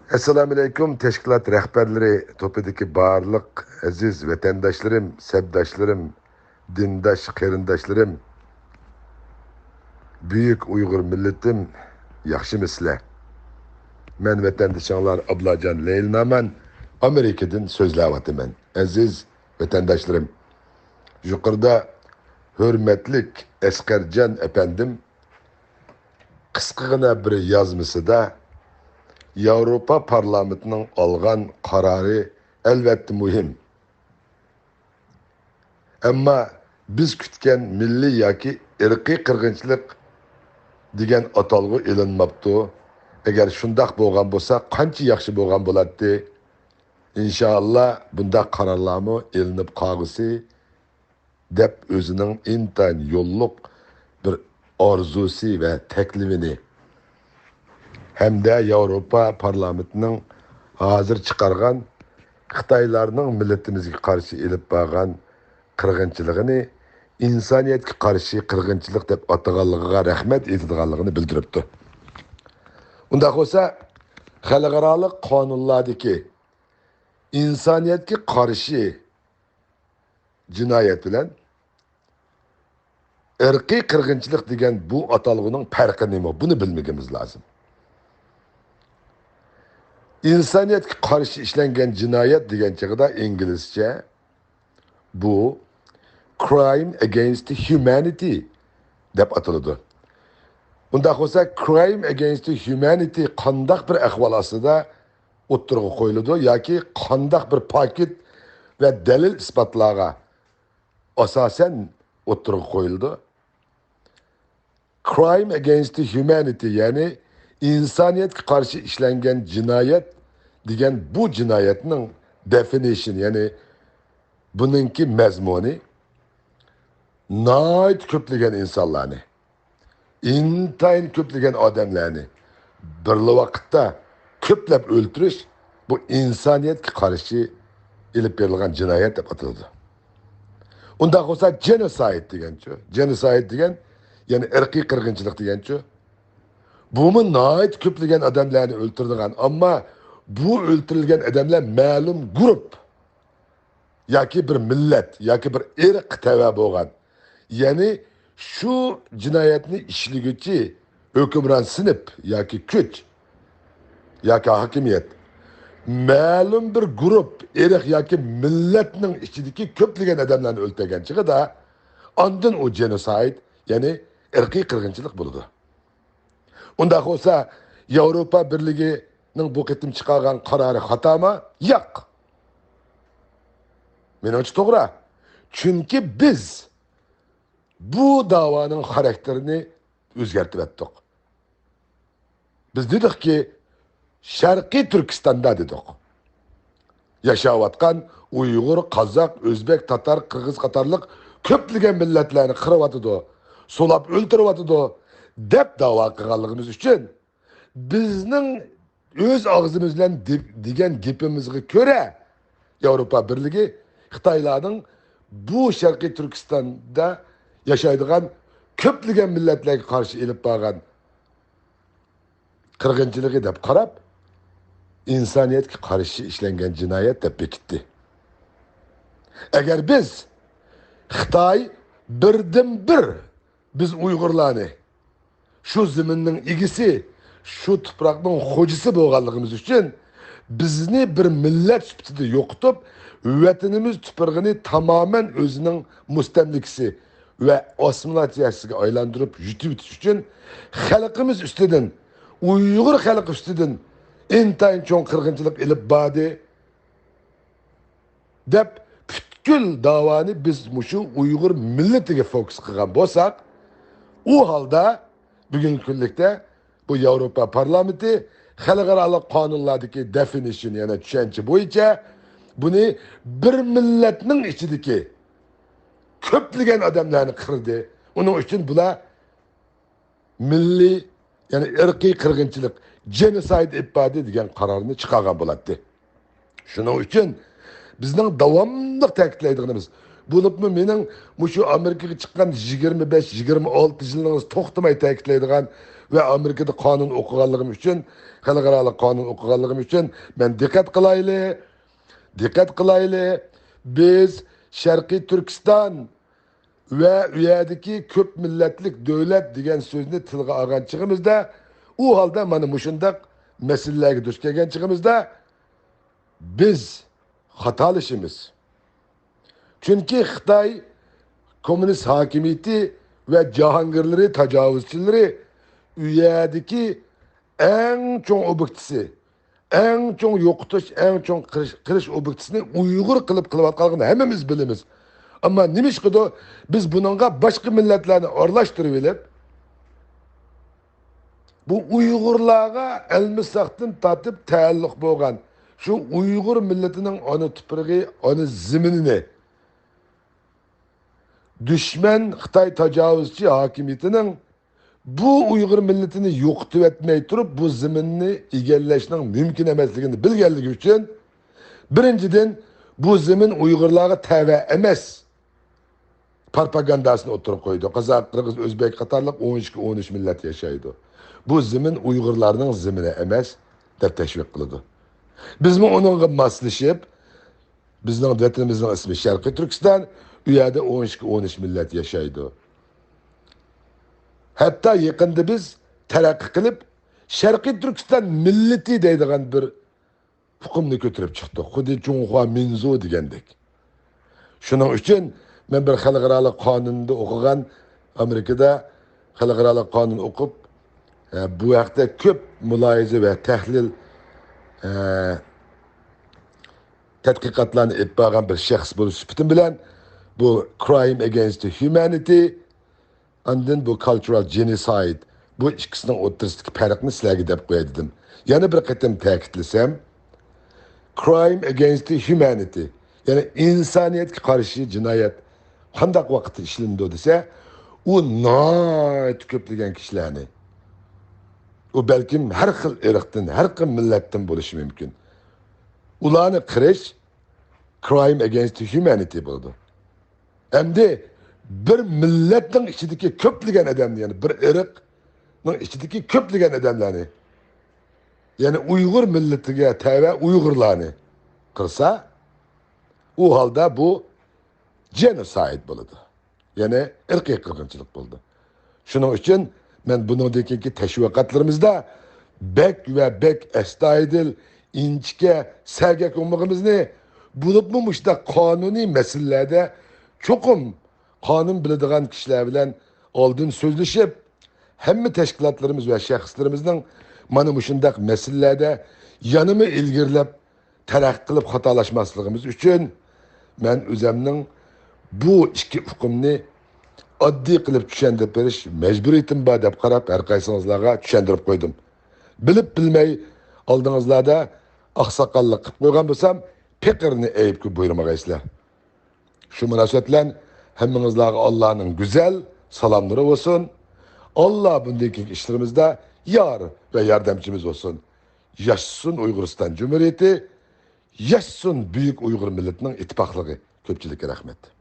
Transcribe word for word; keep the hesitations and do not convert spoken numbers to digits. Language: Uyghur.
ئەسسالامۇئەلەيكۇم، تەشكىلات رەھبەرلىرى توپىدىكى بارلىق ئەزىز ۋەتەنداشلىرىم، سەپداشلىرىم، دىنداش قېرىنداشلىرىم، بۈيۈك ئۇيغۇر مىللىتىم، ياخشىمۇسىلەر؟ مەن ۋەتەندىشىڭلار ئابلاجان لەيلىنامان، ئامېرىكىدىن سۆزلەۋاتىمەن. ئەزىز ۋەتەنداشلىرىم، يۇقىرىدا ھۆرمەتلىك ئەسقەرجان ئەپەندىم قىسقىغىنا بىر يازمىسىدا ياۋروپا پارلامېنتىنىڭ ئالغان قارارى ئەلۋەتتە مۇھىم. ئەمما بىز كۈتكەن مىللىي ياكى ئىرقىي قىرغىنچىلىق دېگەن ئاتالغۇ ئېلىنماپتۇ. ئەگەر شۇنداق بولغان بولسا، قانچە ياخشى بولغان بولاتتى. ئىنشائاللا، بۇنداق قارارلارمۇ ئېلىنىپ قالغۇسى، دەپ ئۆزىنىڭ ئىنتايىن يوللۇق بىر ئارزۇسى ۋە تەكلىپىنى ھەمدە ياۋروپا پارلامېنتىنىڭ ھازىر چىقارغان خىتايلارنىڭ مىللىتىمىزگە قارشى ئېلىپ بارغان قىرغىنچىلىقىنى ئىنسانىيەتكە قارشى قىرغىنچىلىق دەپ ئاتىغانلىقىغا رەھمەت ئېيتىدىغانلىقىنى بىلدۈرۈپتۇ. ئۇنداق بولسا، خەلقئارالىق قانۇنلاردىكى ئىنسانىيەتكە قارشى جىنايەت بىلەن ئىرقىي قىرغىنچىلىق دېگەن بۇ ئاتالغۇنىڭ پەرقى نېمە؟ بۇنى بىلمىگىنىمىز لازىم. ئىنسانىيەتكە قارشى ئىشلەنگەن جىنايەت دېگەن چېغىدا ئىنگلىزچە بۇ crime against humanity دەپ ئاتىلىدۇ. ئۇنداق بولسا، crime against humanity قانداق بىر ئەھۋال ئاستىدا ئوتتۇرىغا قويۇلىدۇ ياكى قانداق بىر پاكىت ۋە دەلىل ئىسپاتلارغا ئاساسەن ئوتتۇرىغا قويۇلىدۇ؟ Crime against humanity، يەنى ئىنسانىيەتكە قارشى ئىشلەنگەن جىنايەت دېگەن بۇ جىنايەتنىڭ definition، يەنى بۇنىڭكى مەزمۇنى ناھايىتى كۆپلىگەن ئىنسانلارنى، ئىنتايىن كۆپلىگەن ئادەملەرنى بىرلا ۋاقىتتا كۆپلەپ ئۆلتۈرۈش، بۇ ئىنسانىيەتكە قارشى ئېلىپ بېرىلغان جىنايەت دەپ ئاتىلىدۇ. ئۇنداق بولسا، جېنوسايد دېگەنچۇ؟ جېنوسايد دېگەن، يەنى ئىرقىي قىرغىنچىلىق دېگەنچۇ؟ بۇمۇ ناھايىتى كۆپلىگەن ئادەملەرنى ئۆلتۈرىدىغان، ئەمما بۇ ئۆلتۈرۈلگەن ئادەملەر مەلۇم گۇرۇپ ياكى بىر مىللەت ياكى بىر ئىرققا تەۋە بولغان، يەنى شۇ جىنايەتنى ئىشلىگۈچى ھۆكۈمران سىنىپ ياكى كۈچ ياكى ھاكىمىيەت مەلۇم بىر گۇرۇپ، ئىرق ياكى مىللەتنىڭ ئىچىدىكى كۆپلىگەن ئادەملەرنى ئۆلتۈرگەن چېغىدا، ئاندىن ئۇ جېنوسايد، يەنى ئىرقىي قىرغىنچىلىق بولىدۇ. ئۇنداق بولسا، ياۋروپا بىرلىكىنىڭ بۇ قېتىم چىقارغان قارارى خاتامۇ؟ ياق. مېنىڭچە توغرا. چۈنكى بىز بۇ داۋانىڭ خاراكتېرىنى ئۆزگەرتىۋەتتۇق. بىز دېدۇقكى، شەرقىي تۈركىستاندا دېدۇق. ياشاۋاتقان ئۇيغۇر، قازاق، ئۆزبېك، تاتار، قىرغىز قاتارلىق كۆپلىگەن مىللەتلەرنى قىرىۋاتىدۇ، سولاپ ئۆلتۈرۈۋاتىدۇ، دەپ داۋا قىلغانلىقىمىز ئۈچۈن، بىزنىڭ ئۆز ئاغزىمىز بىلەن دې-، دېگەن گېپىمىزگە كۆرە، ياۋروپا بىرلىكى خىتايلارنىڭ بۇ شەرقىي تۈركىستاندا ياشايدىغان كۆپلىگەن مىللەتلەرگە قارشى ئېلىپ بارغان قىرغىنچىلىقى دەپ قاراپ، ئىنسانىيەتكە قارشى ئىشلەنگەن جىنايەت دەپ بېكىتتى. ئەگەر بىز، خىتاي بىردىنبىر بىز ئۇيغۇرلارنى شۇ زېمىننىڭ ئىگىسى، شۇ تۇپراقنىڭ خوجىسى بولغانلىقىمىز ئۈچۈن، بىزنى بىر مىللەت سۈپىتىدە يوقىتىپ، ۋەتىنىمىز تۇپرىقىنى تامامەن ئۆزىنىڭ مۇستەملىكىسى ۋە ئاسسىمىلياتسىيەسىگە ئايلاندۇرۇپ يۈتۈۋېتىش ئۈچۈن خەلقىمىز ئۈستىدىن، ئۇيغۇر خەلقى ئۈستىدىن ئىنتايىن چوڭ قىرغىنچىلىق ئېلىپ باردى، دەپ پۈتكۈل داۋانى بىز مۇشۇ ئۇيغۇر مىللىتىگە فوكۇس قىلغان بولساق، ئۇ ھالدا بۈگۈنكى كۈنلۈكتە بۇ ياۋروپا پارلامېنتى خەلقئارالىق قانۇنلاردىكى دېفىنىشن، يەنى چۈشەنچە بويىچە بۇنى بىر مىللەتنىڭ ئىچىدىكى كۆپلىگەن ئادەملەرنى قىردى. ئۇنىڭ ئۈچۈن بۇلار مىللىي، يەنى ئىرقىي قىرغىنچىلىق، جېنوسايد ئېلىپ باردى دېگەن قارارنى چىقارغان بولاتتى. شۇنىڭ ئۈچۈن بىزنىڭ داۋاملىق تەكىتلەيدىغىنىمىز، بولۇپمۇ مېنىڭ مۇشۇ ئامېرىكىغا چىققان يىگىرمە بەش، يىگىرمە ئالتە يىلىڭىز توختىماي تەكىتلەيدىغان ۋە ئامېرىكىدا قانۇن ئوقۇغانلىقىم ئۈچۈن، خەلقئارالىق قانۇن ئوقۇغانلىقىم ئۈچۈن مەن دىققەت قىلايلى، دىققەت قىلايلى، بىز شەرقىي تۈركىستان ۋە ئۇ يەردىكى كۆپ مىللەتلىك دۆلەت دېگەن سۆزنى تىلغا ئالغان چېغىمىزدا، ئۇ ھالدا مانا مۇشۇنداق مەسىلىلەرگە دۇچ كەلگەن چېغىمىزدا، بىز خاتالىشىمىز. چۈنكى خىتاي كوممۇنىست ھاكىمىيىتى ۋە جاھانگىرلىرى، تاجاۋۇزچىلىرى ئۇ يەردىكى ئەڭ چوڭ ئوبيېكتىسى، ئەڭ چوڭ يوقىتىش، ئەڭ چوڭ قىرىش، قىرىش ئوبيېكتىسىنى ئۇيغۇر قىلىپ قىلىۋاتقانلىقىنى ھەممىمىز بىلىمىز. ئەمما نېمىشقىدۇ بىز بۇنىڭغا باشقا مىللەتلەرنى ئارىلاشتۇرۇۋېلىپ، بۇ ئۇيغۇرلارغا ئەلمىساقتىن تارتىپ تەئەللۇق بولغان شۇ ئۇيغۇر مىللىتىنىڭ ئانا تۇپرىقى، ئانا زېمىنىنى دۈشمەن خىتاي تاجاۋۇزچى ھاكىمىيىتىنىڭ بۇ ئۇيغۇر مىللىتىنى يوقىتىۋەتمەي تۇرۇپ، بۇ زېمىننى ئىگىلەشنىڭ مۇمكىن ئەمەسلىكىنى بىلگەنلىكى ئۈچۈن، بىرىنچىدىن، بۇ زېمىن ئۇيغۇرلارغا تەۋە ئەمەس پروپاگانداسىنى ئوتتۇرىغا قويىدۇ. قازاق، قىرغىز، ئۆزبەك قاتارلىق ئون ئىككى، ئون ئۈچ مىللەت ياشايدۇ. بۇ زېمىن ئۇيغۇرلارنىڭ زېمىنى ئەمەس، دەپ تەشۋىق قىلىدۇ. بىزمۇ ئۇنىڭغا ماسلىشىپ، بىزنىڭ ۋەتىنىمىزنىڭ ئىسمى شەرقىي تۈركىستان، ئۇ يەردە ئون ئىككى، ئون ئۈچ مىللەت ياشايدۇ. ھەتتا يېقىندا بىز تەرەققىي قىلىپ، شەرقىي تۈركىستان مىللىتى دەيدىغان بىر ئۇقۇمنى كۆتۈرۈپ چىقتۇق. خۇددى جۇڭخۇا مىنزۇ دېگەندەك. شۇنىڭ ئۈچۈن مەن بىر خەلقئارالىق قانۇندا ئوقۇغان، ئامېرىكىدا خەلقئارالىق قانۇن ئوقۇپ، ئە، بۇ ھەقتە كۆپ مۇلاھىزە ۋە تەھلىل، ئە، تەتقىقاتلارنى ئېلىپ بارغان بىر شەخس بولۇش سۈپىتىم بىلەن، بۇ crime against humanity، ئاندىن بۇ cultural genocide، بۇ ئىككىسىنىڭ ئوتتۇرىسىدىكى پەرقنى سىلەرگە دەپ قوياي دېدىم. يەنە بىر قېتىم تەكىتلىسەم، crime against humanity، يەنى ئىنسانىيەتكە قارشى جىنايەت قانداق ۋاقىتتا ئىشلىنىدۇ دېسە، ئۇ ناھايىتى كۆپلىگەن كىشىلەرنى، ئۇ بەلكىم ھەر خىل ئىرقتىن، ھەر خىل مىللەتتىن بولۇشى مۇمكىن. ئۇلارنى قىرىش crime against humanity بولىدۇ. ئەمدى بىر مىللەتنىڭ ئىچىدىكى كۆپلىگەن ئادەمنى، يەنى بىر ئىرقنىڭ ئىچىدىكى كۆپلىگەن ئادەملەرنى، يەنى ئۇيغۇر مىللىتىگە تەۋە ئۇيغۇرلارنى قىرسا، ئۇ ھالدا بۇ genocide بولىدۇ. يەنى ئىرقىي قىرغىنچىلىق بولىدۇ. شۇنىڭ ئۈچۈن مەن بۇنىڭدىن كېيىنكى تەشۋىقاتلىرىمىزدا بەك ۋە بەك ئەستايىدىل، ئىنچىكە، سەگەك بولمىقىمىزنى، بولۇپمۇ مۇشۇنداق قانۇنىي مەسىلىلەردە چوقۇم قانۇن بىلىدىغان كىشىلەر بىلەن ئالدىن سۆزلىشىپ، ھەممە تەشكىلاتلىرىمىز ۋە شەخسلىرىمىزنىڭ مانا مۇشۇنداق مەسىلىلەردە يەنىمۇ ئىلگىرىلەپ تەرەققىي قىلىپ خاتالاشماسلىقىمىز ئۈچۈن، مەن ئۆزەمنىڭ بۇ ئىككى ئۇقۇمنى ئاددىي قىلىپ چۈشەندۈرۈپ بېرىش مەجبۇرىيىتىم بار دەپ قاراپ، ھەر قايسىڭىزلارغا چۈشەندۈرۈپ قويدۇم. بىلىپ بىلمەي ئالدىڭىزلاردا ئاقساقاللىق قىلىپ قويغان بولسام، پېقىرنى ئەيىبكە بۇيرۇمىغايسىلەر. شۇ مۇناسىۋەت بىلەن ھەممىڭىزلارغا ئاللانىڭ گۈزەل سالاملىرى بولسۇن. ئاللا بۇندىن كېيىنكى ئىشلىرىمىزدا يار ۋە ياردەمچىمىز بولسۇن. ياشىسۇن ئۇيغۇرىستان جۇمھۇرىيىتى، ياشىسۇن بۈيۈك ئۇيغۇر مىللىتىنىڭ ئىتتىپاقلىقى. كۆپچىلىككە رەھمەت.